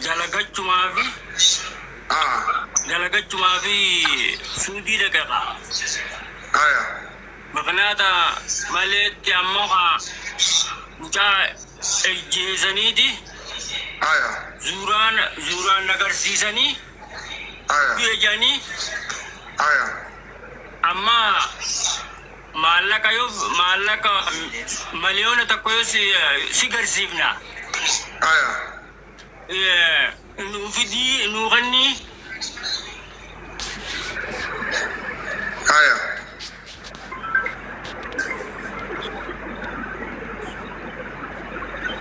Dalagachumaa fi dalagachumaa fi Suudii dhaqe kaa. Maknaata maleetti ammoo kaa mucaa ejjeesaniiti suuraan suuraan agarsiisanii du'e jedhanii amma maallaqa yoo maallaqa 1 million yoo si garsiifna nuu fidii nuu kennii.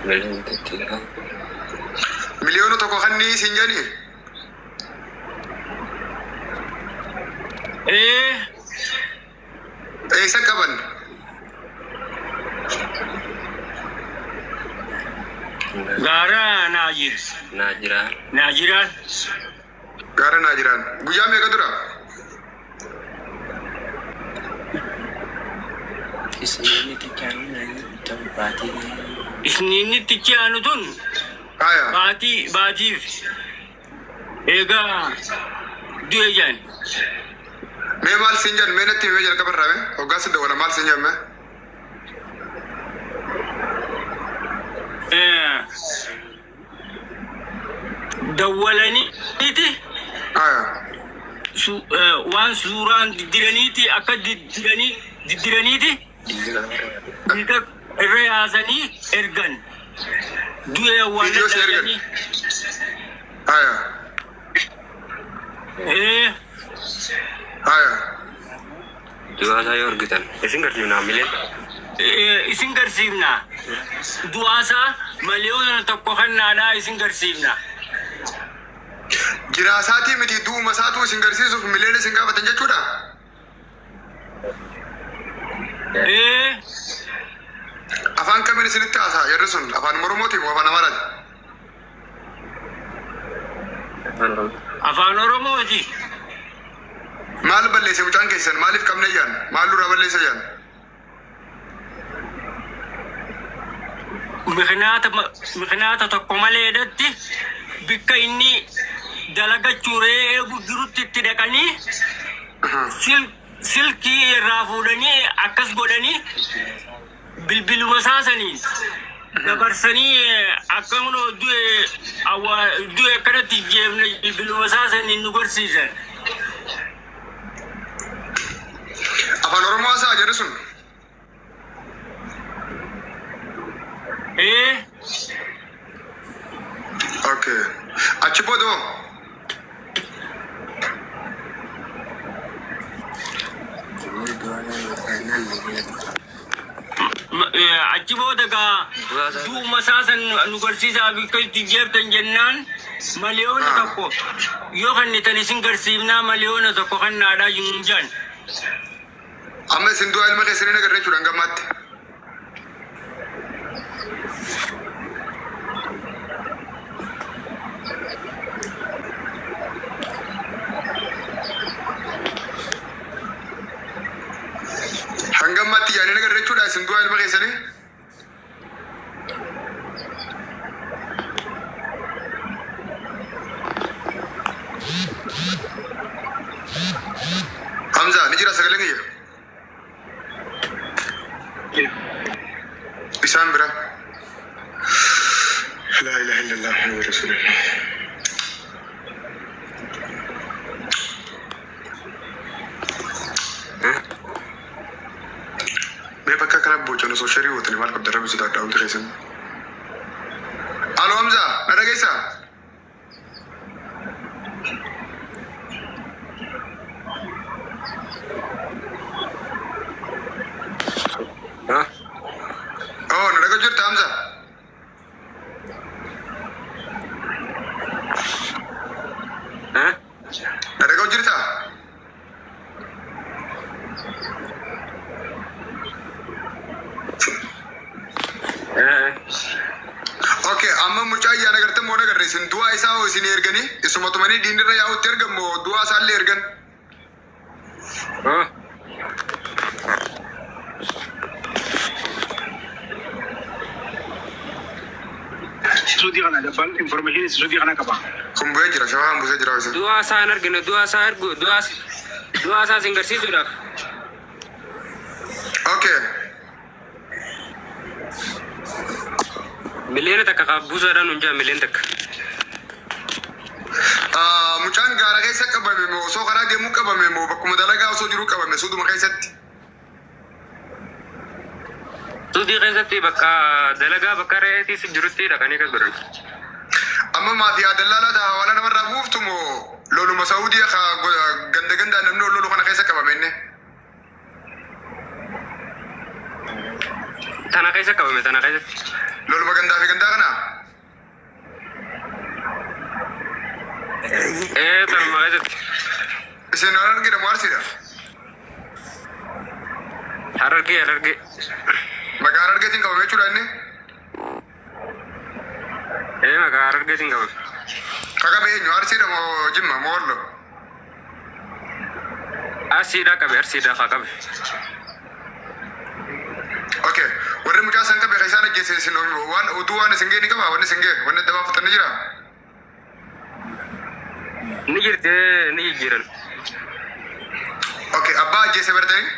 1 million kannii siin jedhanii? Ee. Eessa qaban? Gaara Naajir. Naajiraan. Naajiraan. Gaara Naajiraan. Guyyaa meeqa dura? Isniinni itti aanu tun baatii baatiif eegaa du'e jedhan. Mee maal siin jedhan? Mee natti himee jalqaba irraa, mee hoggaa si dawwala maal siin jedhan mee? Dawwalaniiti waan suuraan diddiraniiti akka diddiranii diddiraniiti dhiiga irra yaasanii ergan du'e Viidiyoo si ergan? awwaaladhaa. Ee. Du'aa isaa yoo argitan isin garsiifnaa miliyoona. Isin garsiifna, du'aasaa 1 million kennaadhaa isin garsiifna. Jiraasaatii miti, du'uma isaatu isin garsiisuuf miliyoona isin gaafatan jechuudha? Ee. Afaan kamiin isinitti haasa'a jarri sun? Afaan Oromooti moo afaan Amaaraati? Afaan Oromooti. Maal balleesse mucaan keessan? Maaliif qabne jaan? Maal duraa balleesse jaan? Miknaata tokko maleedhatti bikka inni dalagachuu re'ee eegu jirutti itti dhaqanii silkii irraa fuudhanii akkas godhanii bilbiluma saasaniin dabarsanii akka kunoo du'e du'e akkanatti jeefne bilbiluma saasaniin nu garsiisan. Afaan Oromoo haasa'a jarri sun? Ee. Okay. Achi booda hoo? Achi booda gaa du'uma isaasan nu garsiisaa bakka itti jeeftan jennaan 1 million yoo kennitan isin garsiifnaa 1 million kennaadhaa hin jedhan. Amma isin du'a ilma keessanii hin agarre jechuudha hanga ammaatti. Hanga ammaatti yaadanii hin agarre jechuudha isin du'a ilma keessanii. Hamza, ni jira sagaleen kiyya? Isaan bira. لا إله إلا الله محمد رسول الله. Mee bakka kana boochan osoo sharii gootanii maal qabda? Rabbi sodaadhaa hundi keessan. Aloo Hamza, na dhageessaa? Oh, na dhagaa jirta Hamza? Na dhagaa jirta? Okay, amma mucaa ayyaana agartan moo nagarre isin du'aa isaa hoo isin erganii isuma tumanii diinirra yaa'utti ergan moo du'aa isaallee ergan? Suudii kana dabbal information suudii kana qaba. Kun bu'ee jira, shafaan buusee jira isa. Du'aa isaa hin argine, du'aa isaa argu, du'aa isaa isin garsiisuudhaaf. Okay. 1 miliyoona ka buusaadhaan nun jaa 1 miliyoona. Mucaan gaara keessa qabame moo osoo karaa deemuu qabame moo bakkuma dalagaa osoo jiruu qabame suuduma keessatti? Suudii keessatti bakka dalagaa bakka re'eetiis jirutti dhaqanii akkas godhan. Amma maafiyaa dallaalaa ta'a hawaala namarraa buuftu moo loluma Saawudii ganda gandaan namni ol lolu kana keessa qabame inni? Tana keessa qabame, tana keessatti. Loluma gandaa fi gandaa kana? Ee, tanuma keessatti. Isin Harargeedha moo Arsiidha? Harargee, Harargee. Maqaa Harargeetiin qabame jechuudha inni? Ee, maqaa Harargeetiin qabame. Ka qabe eenyu? Arsiidha moo Jimma moo Wallo? Arsiidhaa qabe, Arsiidhaa haa qabe. Okay. Warri mucaa san qabe kan isaan ajjeese isin waan oduu waan isin gee ni qaba wanni isin gee wanni adda baafatan ni jira? Ni jirti, ni jijjiiran. Okay. Abbaa ajjeese bartanii?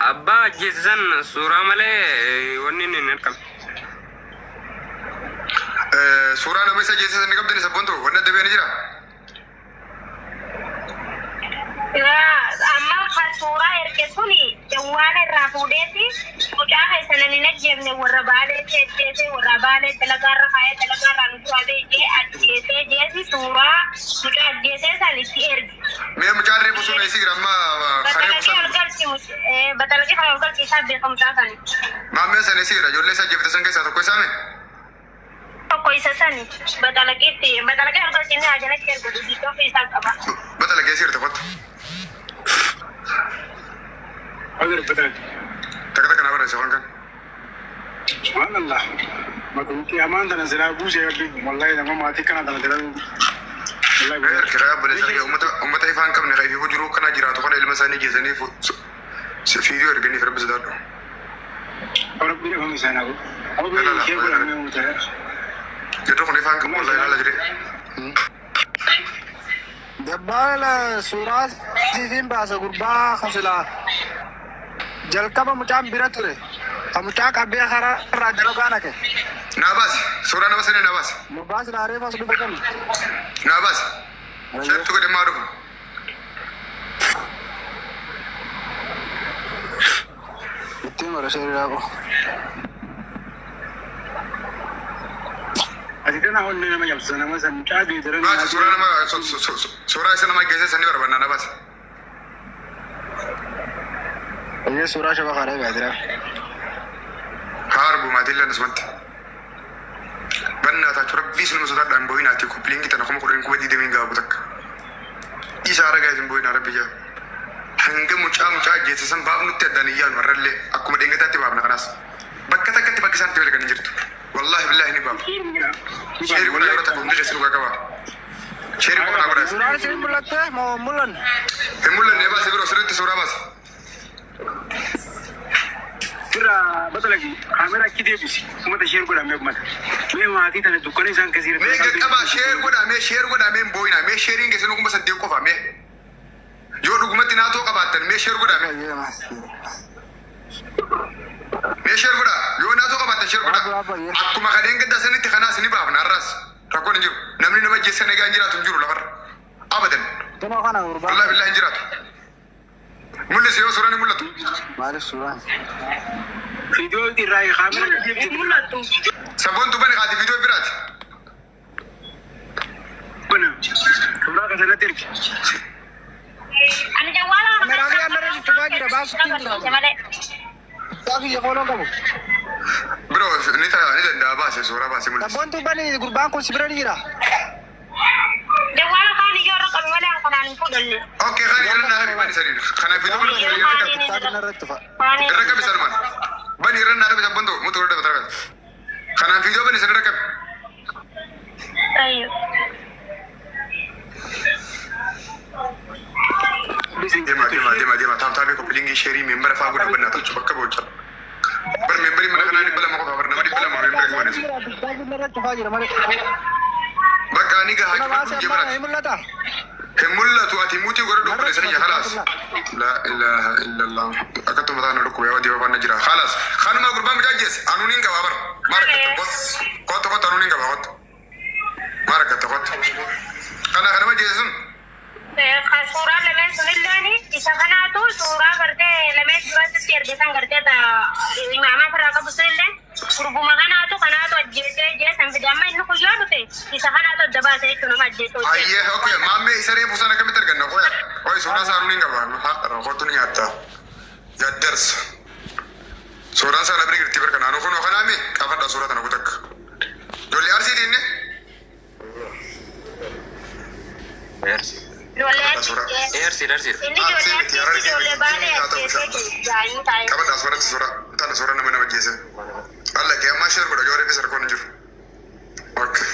Abbaa ajjeese san suuraa malee wanni inni hin argamne. Suuraa nama isa ajjeese san ni qabdani sabboontu wanni adda ba'e ni jira? Amma kan suuraa erge suni jawwaala irraa fuudheeti mucaa keessan hin ajjeefne, warra Baaleetti ajjeese, warra Baalee dalagaarra kaa'ee dalagaarraa nu du'aa jee ajjeesee jeesi suuraa mucaa ajjeesee san itti erge. Mee mucaan reefu sun eessi jira amma karee Batalaqii kusan ol galchi, batalaqii kana ol galchi isaa beeka mucaa sani. Maammeen san eessi jira? Ijoollee isa ajjeefte san keessaa tokko isaame? Tokko isa sani batalaqiitti batalaqii ol galchi inni hajalatti ergu viidiyoo isaa qaba. Batala keessa jirta kottu. Hagar batal. Takka takka naa barreessa waan kan. Subhanallah. Makumti amaan tana silaa buusee rabbi wallahi nama maatii kana tana silaa. Mee harki kayaa obboleessa kiyya uummata uummata ifaa hin qabne kan ifii jiru kana jiraatu kana ilma isaanii geessanii fiidiyoo erganiif rabbi sodaadhu. Rabbi dhafama isaan haa godhu. Rabbi ishee godhamee uummata. Jedhu kun ifaa hin qabu wallahi ilaala jedhee. Dabbaala suuraa siifin baasa gurbaa kasilaa. Jalqaba mucaan bira ture. Ka mucaa qabee karaa irraa dalagaa naqe. Naa baasi, suuraa nama sanii naa baasi. Gurbaa silaa reefa as dhufe kan. Naa baasi. Shattu godhe maa dhufu. Ittiin mara sheerii qabu. Ati tana onnee nama cabsa nama san mucaa geeddaran. Baasi suuraa nama suuraa isa nama geesse sanii barbaadna naa baasi. Ayyee, suuraa shaba karaa baatira. Haa argu maatiin laan asumatti. Bannaa taatu rabbii sinuma sodaadhaan boo'inaati copy link tana 10,000 20,000 gaabu takka. Isa aragaa isin boo'inaa rabbi jaa. Hanga mucaa mucaa ajjeese san baafnutti addaan iyyaanu har'allee akkuma deengataatti baafna kanaas. Bakka takkatti bakka isaan itti beekan hin jirtu. Wallaahi billaahi ni baafna. Share godhaa yeroo takka hundi keessi dhugaa qaba. Share godhaa godhaa. Suuraan isin mul'atte moo mul'anne? Hin mul'anne, baase biroo sirriitti suuraa baase. Sirra batalaqi kaameraa achi deebisi. Uummata share godhamee uummata. Mee maatii tana dukkana isaan keessa Mee qaqqabaa, share godhaa, mee share godhaa, mee hin boo'inaa, mee shareiin keessanuu 8,000 qofa. Mee yoo dhugumatti naatoo qabaattan mee share godhaa, mee mee share godhaa, yoo naatoo qabaattan share godhaa. Akkuma kadeen gaddaa sanitti kanaas ni baafna har'aas, rakkoon hin jiru. Namni nama ajjeessan egaa hin jiraatu, hin jiru lafarra abadan. Kunoo kana gurbaa. Wallaahi billaahi hin jiraatu. Mul'isi yoo suuraan hin mul'atu. Maaliif suuraan? Viidiyoo irraa kaameraa achi deebisi. Mul'attu. Saboon bani kaati viidiyoo biraati. Bana suuraa kanarratti ergi. Ani jawwaala kana Kameraan yaallarra cufaa jira, baasutti hin jira. malee. Isaa kiyya fooloo qabu. Biroo ni ta'a, ni danda'a, baase suuraa baase mul'isi. Sabboontuu bani, gurbaan kun si bira ni jira. Jawwaala kaan iyyuu irra qabu malee kanaan hin fudhanne. Okay, kan irra naa qabi bani saniin. Kana viidiyoo bani saniin irra qabi. Kitaabni irratti tufa. Irra qabi sanumaan. Bani irra naa qabi sabboontuu mutu irra dabata qabi. Kanaan viidiyoo bani san irra qabi. Ayyo. Deema deema deema deema, tap tapii copy link share member faa godha bannaa tolchu bakka boochaa. kana. Irra cufaa jira malee. Bakka ani gahaa Nama cufadhu baasee jee ammaa baraati. hin mul'ata. Hin mul'atu ati muutii godhadhu obboleessa kiyya khalaas. La ilaha illallah. Akkatuma mataa na dhukkube yaa diba faana jira. Khalaas. Kanuma gurbaa mucaa ajjeese anuun hin qabaa bara. Maal argatta kottu. Kottu kottu anuun hin qabaa kottu. Maal argatta kottu. Kana kanama ajjeese sun. Suuraa lameen sunilleen isa kanaatu suuraa gartee lameen duratti erge san gartee ta imaamaa ofirraa qabu sunilleen gurbuma kanaatu kanaatu ajjeesee jee san fide amma inni kun yoo dhufe isa kanaatu adda baase jechuun nama ajjeesee hojjete. Ayyee okay maammee isa reefu sana akkamitti arganna qoya. Qoy suuraa isaa anuun hin qabaa. Haa kottu ni nyaatta. Gaddarsa. Suuraan isaa na bira jirti barka naannoo kunoo kanaami qabadha suuraa tana kutakka. Ijoollee arsiitiin inni. Ijoollee Suuraa. Eersi eersi. inni ijoollee arsiitti ijoollee baalee ajjeesee jira inni taa'ee. Qabadha asirratti suuraa tana suuraa nama nama ajjeese. Alla kee ammaa share godha jooree fi sarkoon hin jiru. Okay.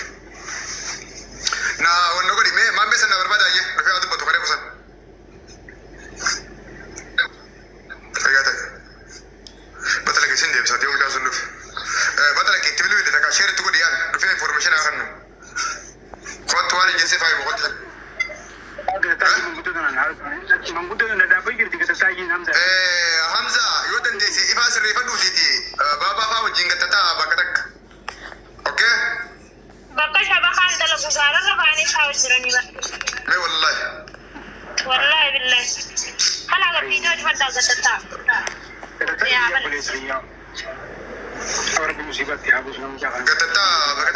Na wanna godhi mee maammee sana barbaada ayyee dhufee haa dubbatu karee busan. Fayyaa ta'e. Batala keessin deemsa deemuu mucaa sun dhufe. Batala kee itti bilbili takka share itti godhi yaan dhufee information haa kennu. Kottu waan ijjeessee faayimu kottu. Manguddoo tana dhaabbee jirti gatattaajiin Hamza. Hamza yoo dandeesse ifaa sirreeffadhuutiiti baabaa faa wajjin gattataa bakka takka. Okay? Bakka shabakaan dalagu gaararra ba'anii taa'u jiranii bara. Mee wallahi. Wallaahi billahi. Kana agarsiisoo dhufadhaa gatattaa. Gatattaajiin obboleessa kiyyaa. Rabbi musibaatti haa buusu namni jaalatu. Gattataa bakka takka.